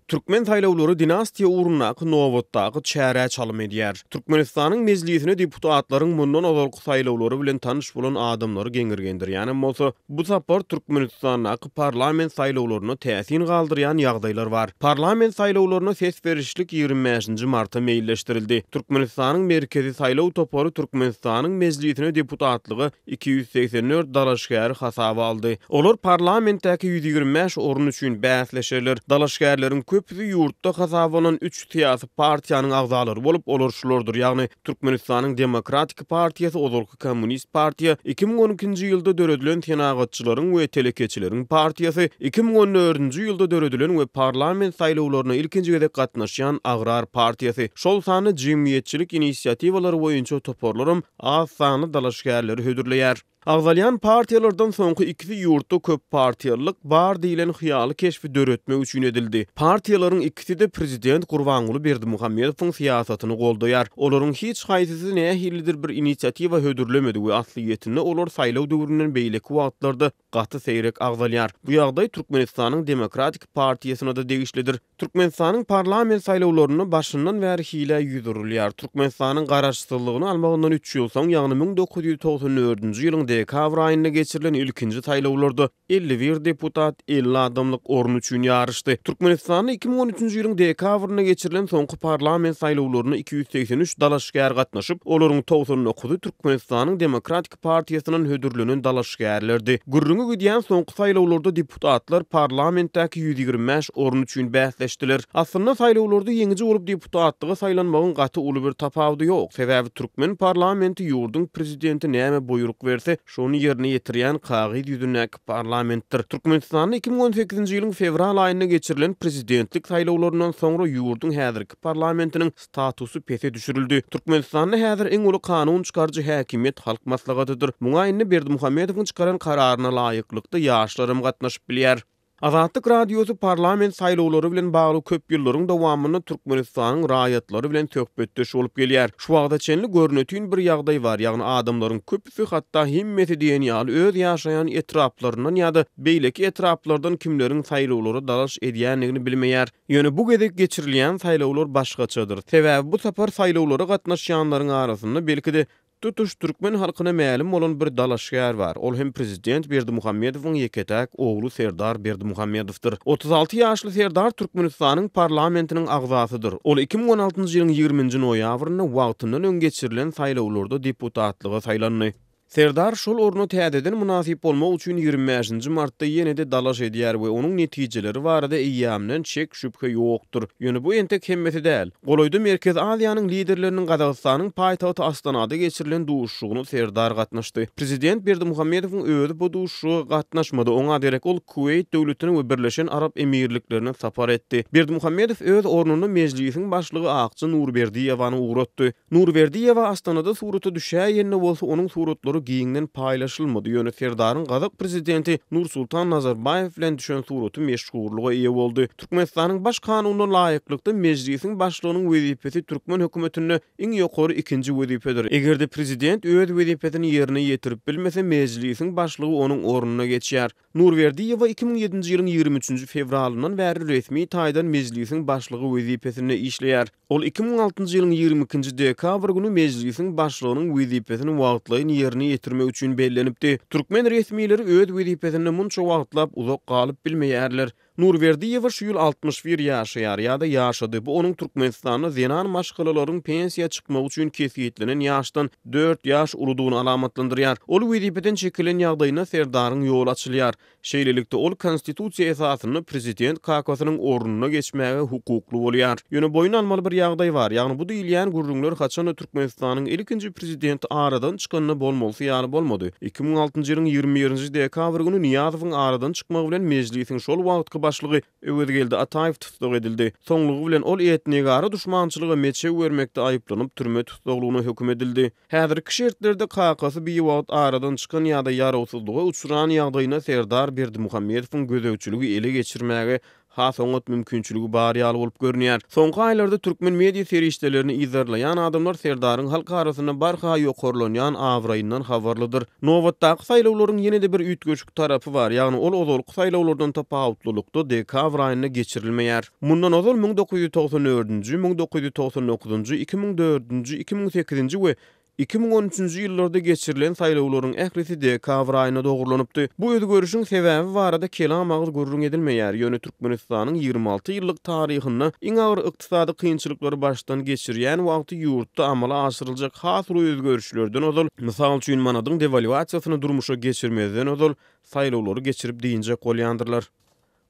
Türkmen saýlawlary dinastiýa ugrundaky nobatdaky çärä çalym edýär. Türkmenistanyň Mejlisine deputatlaryň mundan ozalky saýlawlary bilen tanyş bolan adamlary geňirgendirýänem bolsa, bu sapar Türkmenistandaky parlament saýlawlarynda täsin galdyrýan ýagdaýlar bar. Parlament saýlawlaryna ses berişlik 25-nji marta meýilleşdirildi. Türkmenistanyň Merkezi saýlaw topary Türkmenistanyň Mejlisine deputatlyga 284 dalaşgäri hasaba aldy. Olar parlamentdäki 125 orun üçin bäsleşerler. Dalaşgärleriň köpüsi ýurtda hasaba alnan üç syýasy partiýanyň agzalary bolup, olar şulardyr, ýagny Türkmenistanyň Demokratik partiýasy, ozalky Kommunist partiýa, 2012-nji ýylda döredilen Senagatçylaryň we telekeçileriň partiýasy, 2014-nji ýylda döredilen we parlament saýlawlaryna ilkinji gezek gatnaşýan Agrar partiýasy. Şol sanda jemgyýetçilik inisiatiwalary boýunça toparlaram az sanly dalaşgärleri hödürleýär. Agzalýan partiýalardan soňky ikisi ýurtda köppartiýalylyk bar diýlen hyýaly keşbi döretmek üçin edildi. Partiýalaryň ikisi-de prezident Gurbanguly Berdimuhamedowyň syýasatyny goldaýar. Olaryň hiç haýsysy nähilidir bir inisiatiwa hödürlemedi we aslyýetinde olar saýlaw döwründen beýleki wagtlarda gaty seýrek agzalýar. Bu ýagdaý Türkmenistanyň Demokratik partiýasyna-da degişlidir. Türkmenistanyň parlament saýlawlarynda başyndan bäri hilä ýüz urulýar. Türkmenistanyň garaşsyzlygyny almagyndan üç ýyl soň, ýagny 1994-nji ýylyň dekabr aýynda geçirilen ilkinji saýlawlarda 51 deputat 50 adamlyk orun üçin ýaryşdy. Türkmenistanda 2013-nji ýylyň dekabrynda geçirilen soňky parlament saýlawlaryna 283 dalaşgär gatnaşyp, olaryň 99-y Türkmenistanyň Demokratik partiýasyndan hödürlenen dalaşgärlerdi. Gürrüňi gidýän soňky saýlawlarda deputatlar parlamentdäki 125 orun üçin bäsleşdiler. Aslynda saýlawlarda ýeňiji bolup deputatlyga saýlanmagyň gaty uly bir tapawudy ýok. Sebäbi türkmen parlamenti ýurduň prezidenti näme buýruk berse, şony ýerine ýetirýän kagyz ýüzündäki parlamentdir. Türkmenistanda 2018-nji ýylyň fewral aýynda geçirilen prezidentlik saýlawlaryndan soňra ýurduň häzirki parlamentiniň statusy pese düşürildi. Türkmenistanda häzir iň uly kanun çykaryjy häkimiýet Halk Maslahatydyr. Muňa indi Berdimuhamedowyň çykaran kararyna laýyklykda ýaşlaram gatnaşyp bilýär. Azatlyk Radiosy parlament saýlawlary bilen bagly köp ýyllaryň dowamynda Türkmenistanyň raýatlary bilen söhbetdeş bolup gelýär. Şu wagta çenli görnetin bir ýagdaý bar, ýagny adamlaryň köpüsi, hatda hemmesi diýen ýaly öz ýaşaýan etraplaryndan ýa-da beýleki etraplardan kimleriň saýlawlara dalaş edýändigini bilmeýär. Ýöne bu gezek geçirilýän saýlawlar başgaçadyr. Sebäbi bu sapar saýlawlara gatnaşýanlaryň arasynda belki-de tutuş türkmen halkyna mälim bolan bir dalaşgär bar. Ol hem prezident Berdimuhamedowyň ýeke-täk ogly Serdar Berdimuhamedowdyr. 36 ýaşly Serdar Türkmenistanyň parlamentiniň agzasydyr. Ol 2016-njy ýylyň ýigriminji noýabrynda wagtyndan öň geçirilen saýlawlarda deputatlyga saýlandy. Serdar şol orna täzeden mynasyp bolmak üçin 25-nji martda ýene-de dalaş edýär we onuň netijeleri barada eýýämden şek-şübhe ýokdur. Ýöne bu entek hemmesi däl. Golaýda Merkezi Aziýanyň liderleriniň Gazagystanyň paýtagty Astanada geçirilen duşuşygyna Serdar gatnaşdy. Prezident Berdimuhamedowyň özi bu duşuşyga gatnaşmady, oňa derek ol Kuweýt döwletine we Birleşen Arap Emirliklerine sapar etdi. Berdimuhamedow öz ornuna Mejlisiň başlygy Akja Nurberdiýewany ugratdy. Nurberdiýewa Astanada surata düşäýende bolsa onuň suratlary giňden paýlaşylmady, ýöne Serdaryň gazak prezidenti Nursultan Nazarbaýew bilen düşen suraty meşhurlyga eýe boldy. Türkmenistanyň Baş kanunyna laýyklykda Mejlisiň başlygynyň wezipesi türkmen hökümetinde iň ýokary ikinji wezipedir. Eger-de prezident öz wezipesini ýerine ýetirip bilmese, Mejlisiň başlygy onuň ornuna geçýär. Nurberdiýewa 2007-nji ýylyň 23-nji fewralyndan bäri resmi taýdan Mejlisiň başlygy wezipesinde işleýär. Ol 2006-njy ýylyň 22-nji dekabr güni Mejlisiň başlygynyň wezipesini wagtlaýyn ýerine ýetirmek üçin bellenipdi. Türkmen resmileri öz wezipesinde munça wagtlap uzak galyp bilmeýärler. Nurberdiýewa şu ýyl 61 ýaşaýar ýa-da ýaşady, bu onuň Türkmenistanda zenan maşgalalaryň pensiýa çykmagy üçin kesgitlenen ýaşdan dört ýaş uludygyny alamatlandyrýar. Ol wezipeden çekilen ýagdaýynda Serdaryň ýoly açylýar. Şeýlelikde, ol konstitusiýa esasynda prezident kakasynyň ornuna geçmäge hukukly bolýar. Ýöne boýun almaly bir ýagdaý bar, ýagny bu diýilýän gürrüňler haçanda Türkmenistanyň ilkinji prezidenti aradan çykanda bolmalysy ýaly bolmady. 2006-njy ýylyň 21-nji dekabr güni Nyýazowyň aradan çykmagy bilen Mejlisiň şol wagtky başlygy Öwezgeldi Ataýew tussag edildi. Soňlugy bilen ol etnigara duşmançylyga meçew bermekde aýyplanyp türme tussaglygyna höküm edildi. Häzirki şertlerde kakasy biwagt aradan çykan ýa-da ýarawsyzlyga uçran ýagdaýynda Serdar Berdimuhamedowyň gözegçiligi ele geçirmäge. Has oňat mümkinçiligi bar ýaly bolup görünýär. Soňky aýlarda türkmen media serişdelerini yzarlaýan adamlar Serdaryň halk arasynda barha ýokarlanýan abraýyndan habarlydyr. Nobatdaky saýlawlaryň ýene-de bir üýtgeşik tarapy bar, ýagny ol ozalky saýlawlardan tapawutlylykda dekabr aýynda geçirilmeýär. Mundan ozal 1994-nji, 1999-njy, 2004-nji, 2008-nji we 2013-nji ýyllarda geçirilen saýlawlaryň ählisi dekabr aýyna dogrulanypdy. Bu özgerişiň sebäbi barada kelam agyz gürrüň edilmeýär, ýöne Türkmenistanyň 26 ýyllyk taryhynda iň agyr ykdysady kynçylyklary başdan geçirýän wagty ýurtda amala aşyryljak has uly özgerişlerden ozal, mysal üçin manadyň dewalwasiýasyny durmuşa geçirmezden ozal saýlawlary geçirip dynjak bolýandyrlar.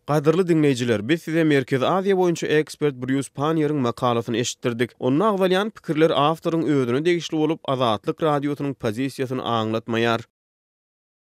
Gadyrly diňleýjiler, biz size Merkezi Aziýa boýunça ekspert Brýus Panniýeriň makalasyny eşitdirdik. Onda agzalýan pikirler awtoryň özüne degişli bolup, Azatlyk Radiosynyň pozisiýasyny aňlatmaýar.